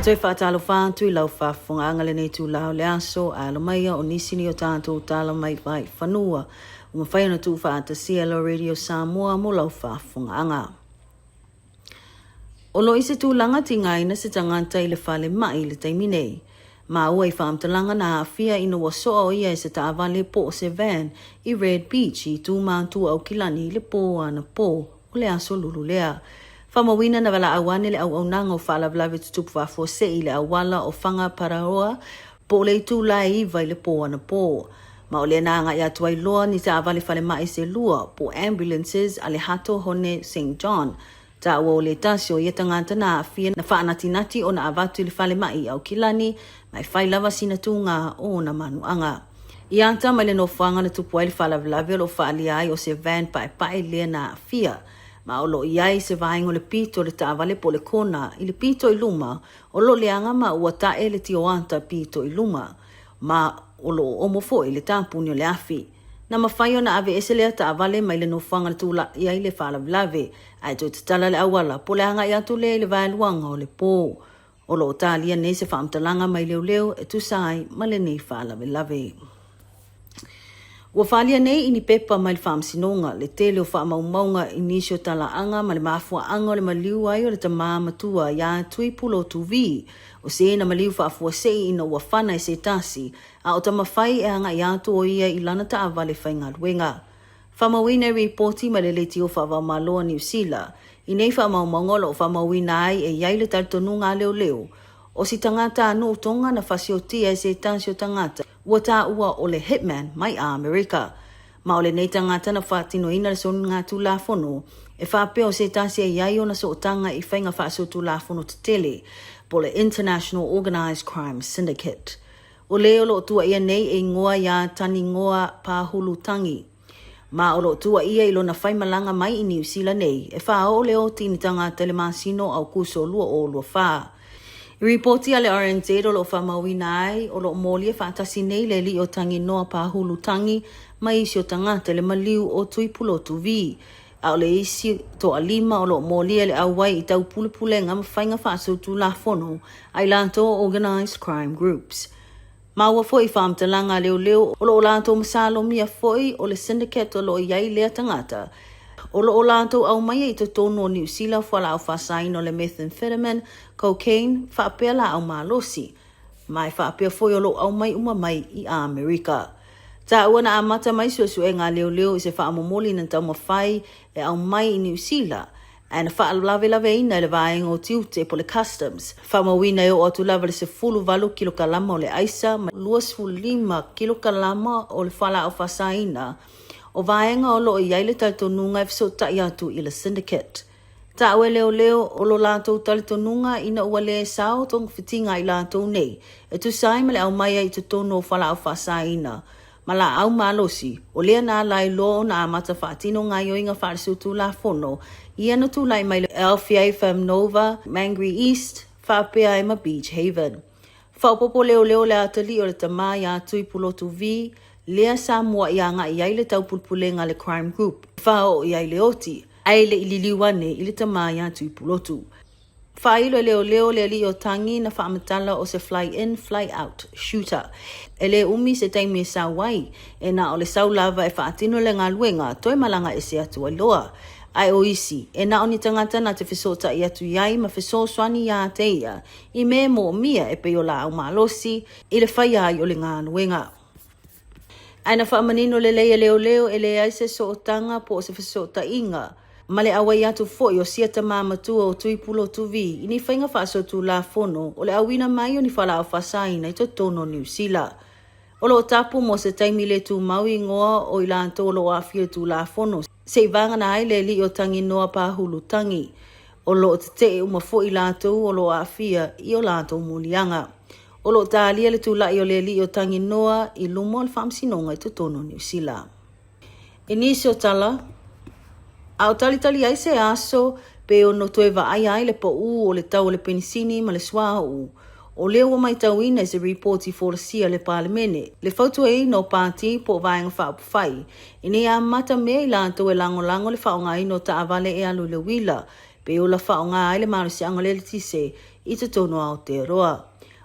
E toe faatalofa atu i lau faafofogaaga lenei itulā o le aso, ae alo maia o nisi nei o tatou tala mai vaifanua ua mafai ona tuufaatasia e lau Radio Samoa mo lau faafofogaaga. O lo o i se tulaga tigaina se tagata i le falemai i le taimi nei. Maua i faamatalaga na aafia ina ua soa o ia e se taavale po o se van i Red Beach i Tūmātua Aukilani i le pō anapo o le aso lulu lea. Faamauina na valaau ane le auaunaga o faalavelave tutupu faafuasei i le auala o Whangaparaoa po o le itula e 9 i le pō anapo. Ma o lea na agai atu ai loa ni taavale falemai se lua po ambulances a le Hato Hone St John Taua o le tasi o ia tagata na aafia na faanatinati ona avatu i le falemai i Aukilani ma e fai lava sina tūgā o ona manuaga. I ata mai le nofoaga na tupu ai le faalavelave o lo o faaalia ai o se van paepae lea na aafia ma o lo o i ai se vaega o le pito o le taavale po o le kona i le pito i luma o lo o leaga ma ua tae le tioata pito i luma ma o lo o omo foi le tapuni o le afi. Na mafai ona aveese lea taavale mai le nofoaga na tula'i ai le faalavelave, ae toe tatala le auala po o le agai atu lea i le vaeluaga o le pō. O lo o talia nei se faamatalaga mai leoleo e tusa ai ma lenei faalavelave. Ua faaalia nei i ni pepa mai le Faamasinoga le tele o faamaumauga i nisi o talaaga ma le mafuaaga o le maliu ai o le tamā matua iā Tui Pulotu vii, o se na maliu faafuasei ina ua fana e se tasi a o Tamafai e agai atu o ia i lana taavale faigaluega. Faamauina i ripoti mai le Leitio Faavaomalo a Niu Sila, i nei faamaumauga o lo o faamauina ai e i ai le talitonuga a leoleo, o si tagata a nuu Tonga na fasiotia e se tasi o tagata ua taua o le hitman mai Amerika. Ma o lenei tagata na faatinoina le soligatulafono e faapea o se tasi e i ai ona sootaga i faiga faasolitulafono tetele po o le International Organised Crime Syndicate. O le o lo o tuaia nei e igoa iā Tanigoa Pahulu Tangi. Ma o lo o tuaia i lona faimalaga mai i Niu Sila nei e faaoo le oti i ni tagata i le masina o Aukuso 2024. I ripoti a le RNZ o lo o faamauina ai, o lo o molia faatasi nei le alii o Tanginoa Pahulu Tangi ma isi o tagata i le maliu o Tuipulotu vii, a o le isi toalima o lo o molia i le auai i taupulepulega ma faiga faasolitulafono a i latou o Organised Crime Groups. Maua foi i faamatalaga a leoleo o lo o latou masalomia foi o le syndicate o lo o i ai lea tagata o lo o latou aumaia i totonu o Niu Sila fualaau faasaina o le methamphetamine, cocaine faapea laau malosi. Ma e faapea foi o lo o aumai uma mai i Amerika. Taua na amata mai suesuega a leoleo i se faamomoli na taumafai e aumai i Niu Sila, ae na faalavelaveina e le vaega o tiute po o le Customs. Faamauina e oo atu lava le 18 kilokalama o le aisa ma 25 kilokalama o le fualaau faasaina o vaega o lo o i ai le talitonuga e fesootai atu i le Syndicate. Taua e leoleo o lo latou talitonuga ina ua le sao togafitiga a i latou nei e tusa ai ma le aumai ai i totonu o fualaau faasaina ma laau malosi, o lea na ala ai loa ona amata faatino gaoioiga faalesolitulafono ia na tulai mai le aofia ai Famnova, Mangere East, faapea ai ma Beach Haven. Faaopoopo leoleo le atalii o le tamā iā Tui Pulotu vii, lea sa muaʻi agai ai le taupulepulega a le Crime Group e faaoo i ai le oti, ae le i liliu ane i le tamā iā Tui Pulotu. Faailo e leoleo le alii o Tangi na faamatala o se fly in, fly out shooter. E le umi se taimi e sau ai, e na o le sau lava e faatino le galuega, toe malaga ese atu ai loa. Ae o isi, e na o ni tagata na te fesootai atu i ai ma fesoasoani iā te ia, i mea e moomia e pei o laau malosi, i le whaia ai o le galuega. Ae na faamanino lelei e leoleo e leai se sootaga po o se fesootaiga ma le auai atu foi o sia tamā matua o Tuipulotu vii i ni faiga faasolitulafono o le auina mai o ni fualaau faasaina i totonu o Niu Sila. O lo o tapu mo se taimi le tumau igoa o i latou o lo o aafia i le Tulafono se i vagana ai le alii o Tanginoa Pahulu Tangi. O lo o tetee uma foi i latou o lo o aafia i o latou moliaga. O lo o talia le tulai o le alii o Tanginoa i luma o le Faamasinoga i totonu o Niu Sila. I nisi o tala, a o talitali ai se aso pe ono toe vaaia ai le paū o le tau o le penisini ma le suauu, o lea ua maitauina i se ripoti folasia a le Palemene le fautuaina o pati po o Vaega Faaupufai ina ia amata mea i latou e lagolago le faaaogaina o taavale e alu i le uila pe ola faaaoga ai le malosiaga o le eletise i totonu o Aotearoa.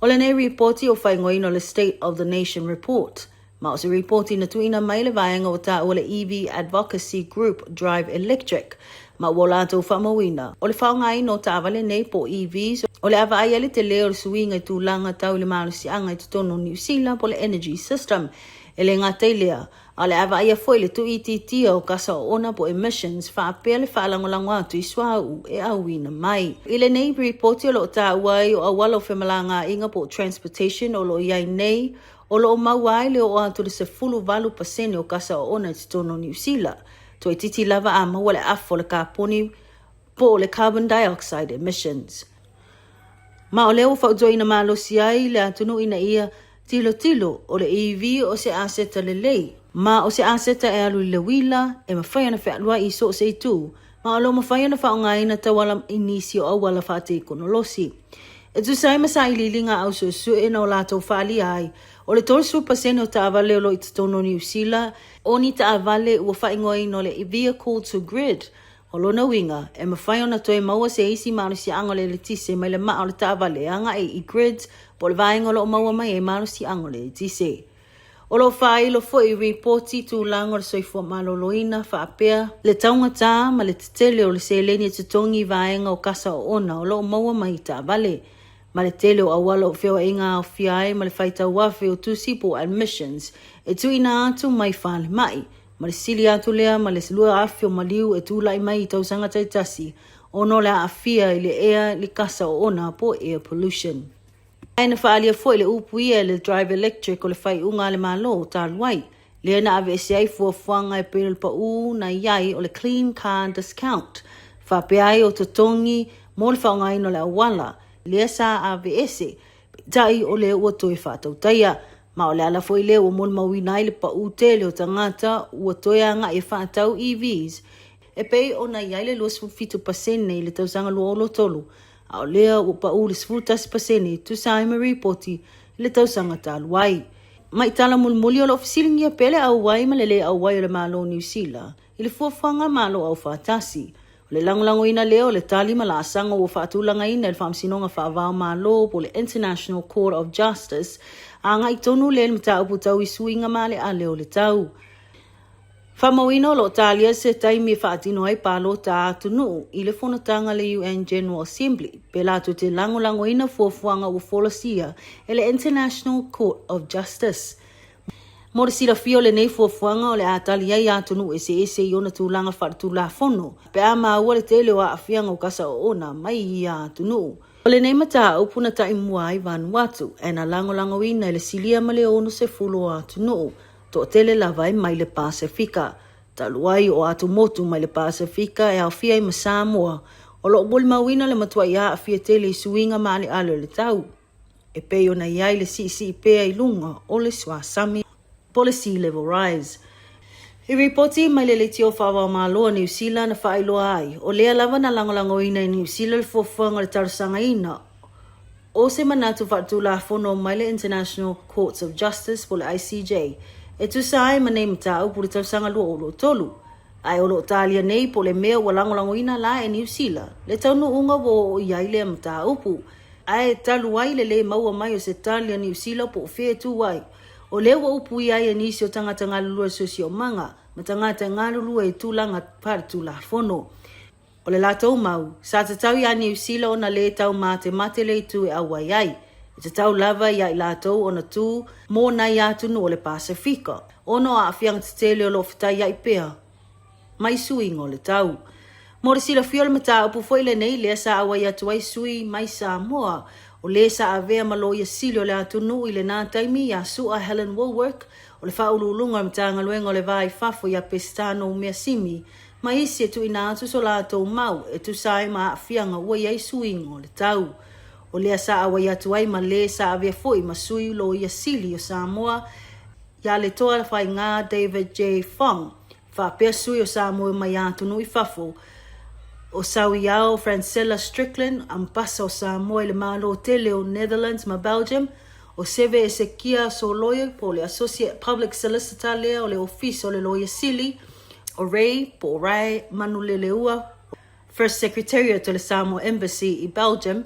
O lenei ripoti o faaigoaina o le State of the Nation Report, ma o se ripoti na tuuina mai le vaega ua taua le EV Advocacy Group Drive Electric, ma ua latou faamauina, o le faaaogaina o taavale nei po o EVs o le a vaai ai le tele o le suiga i tulaga tau i le malosiaga i totonu o Niu Sila po o le energy system. E le gata i lea, a o le a vaaia foi le tuuitiitia o kasa oona po o emissions faapea le faalagolago atu i suauu e auina mai. I lenei ripoti o lo o taua ai o auala o femalagaaiga po o transportation o lo o i ai nei, o lo o maua ai le oo atu i le 18% o kasa oona i totonu o Niu Sila. Toeitiiti lava a maua le afa o le kaponi po o le carbon dioxide emissions. Ma o lea ua fautuaina malosi ai le atunuu ina ia tilotilo o le EV o se aseta lelei, ma o se aseta e alu i le uila e mafai ona fealuai i so o se itu, ma o lo o mafai ona faaaogaina tauala i nisi o auala faatekonolosi. E tusa ai ma sailiiliga a au suesue na o latou faaalia ai, o le 30% o taavale o lo o i totonu o Niu Sila, o ni taavale ua faaigoaina o le vehicle to grid, O lona uiga, e mafai ona toe maua se isi malosiaga o le eletise mai le maa o le taavale agai i grids po o le vaega o lo o maua mai ai malosiaga o le eletise. O lo o faailo foi i ripoti tulaga o le soifua maloloina faapea le taugata ma le tetele o le seleni e totogi i vaega o kasa oona o lo o maua mai i taavale ma le tele o auala o feoaiga aofia ai ma le faitau afe o tusi po o admissions e tuuina atu mai falemai ma le sili atu lea ma le 2,000 o maliu e tulai mai i tausaga taitasi ona o le aafia i le ea i le kasa oona po o air pollution. Ae na faaalia foi le upu ia e le Drive Electric o le faaiuga a le Malo talu ai, lea na aveese ai fuafuaga e pei o le paū na i ai o le Clean Car Discount, faapea ai o totogi mo le faaaogaina o le auala, lea sa aveese, peitai o lea ua toe faatautaia. Ma o le ala foi lea ua molimauina ai le paū tele o tagata ua toe agai e faatau EVs, e pei ona i ai le 27% i le tausaga 2023, a o lea ua paū le 11% e tusa ai ma ripoti i le tausaga talu ai. Mai tala mulimuli o lo o fesiligia pea le auai ma le lē auai o le Malo o Niu Sila i le fuafuaga Malo Aufaatasi. O le lagolagoina lea o le tali ma laasaga ua faatulagaina e le Faamasinoga Faava-o-Malo po o le International Court of Justice, agai tonu lea i le mataupu tau i suiga maaleale o le tau. Faamauina o lo o talia se taimi e faatino ai palota a atunuu i le fonotaga a le UN General Assembly pe latou te lagolagoina fuafuaga ua folasia e le International Court of Justice. Mo le silafia o lenei fuafuaga o le a tali ai atunuu eseese i ona tulaga faaletulafono pe a maua le tele o aafiaga o kasa oona mai i ia atunuu. O lenei mataupu na taimua ai Vanuatu ae na lagolagoina e le silia ma le 60 o atunuu, toatele lava e mai le Pasefika. Talu ai o atumotu mai le Pasefika e aofia ai ma Samoa, o lo o molimauina le matuai aafia tele i suiga maaleale o le tau. E pei ona i ai le siisii pea i luga o le suasami po o le sea level rise. I ripoti mai le Leitio Faavaomalo a Niu Sila na faailoa ai, o lea lava na lagolagoina e Niu Sila le fuafuaga o le talosagaina o se manatu faaletulafono mai le International Courts of Justice po o le ICJ e tusa ai ma nei mataupu i le tausaga 2023. Ae o lo o talia nei po o le mea ua lagolagoina la e Niu Sila le taunuuga ua oo i ai lea mataupu. Ae talu ai le lē maua mai o se tali a Niu Sila po o fea e tū ai, o lea ua upuia ai e nisi o tagata galulue siosiomaga ma tagata e galulue i tulaga faaletulafono. O le latou mau, sa tatau iā Niu Sila ona lē taumatemate le itu e auai ai, e tatau lava iā i latou ona tū mō nai atunuu o le Pasefika, ona o aafiaga tetele o lo o fetaiai pea mai suiga o le tau. Mo le silafia o le mataupu foi lenei lea sa auai atu ai sui mai Samoa, o lē sa avea ma Loia Sili o le atunuu i lenā taimi iā Su'a Helen Wallwork, o le Faauluuluga o le Matagaluega o le Va i Fafo iā Peseta Noumea Simi, ma isi e tuuina atu so latou mau e tusa ai ma aafiaga ua i ai suiga o le tau. O lea sa auai atu ai ma lē sa avea foi ma sui Loia Sili o Samoa iā Letoa Faigā David J. Fong, faapea sui o Samoa mai atunuu i fafo, o Sauiao Francella Strickland, Ambasa o Samoa i le Malo tele o Netherlands ma Belgium, o Seve Esekia Soloy po o le Associate Public Solicitor lea o le Ofisa o le Loia Sili, o Ray po o Rae Manuleleua, First Secretariat o le Samoa Embassy i Belgium,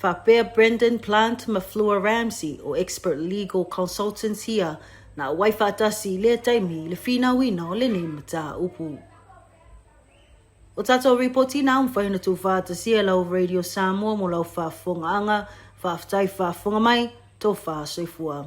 Faapea Brendan Plant ma Fleur Ramsay o Expert Legal Consultants ia na auai faatasi i lea taimi i le finauina o lenei mataupu. O tatou ripoti na ua mafai ona tuufaatasia e lau Radio Samoa mo lau faafofogaaga. Faafetai faafofoga mai, tofa soifua.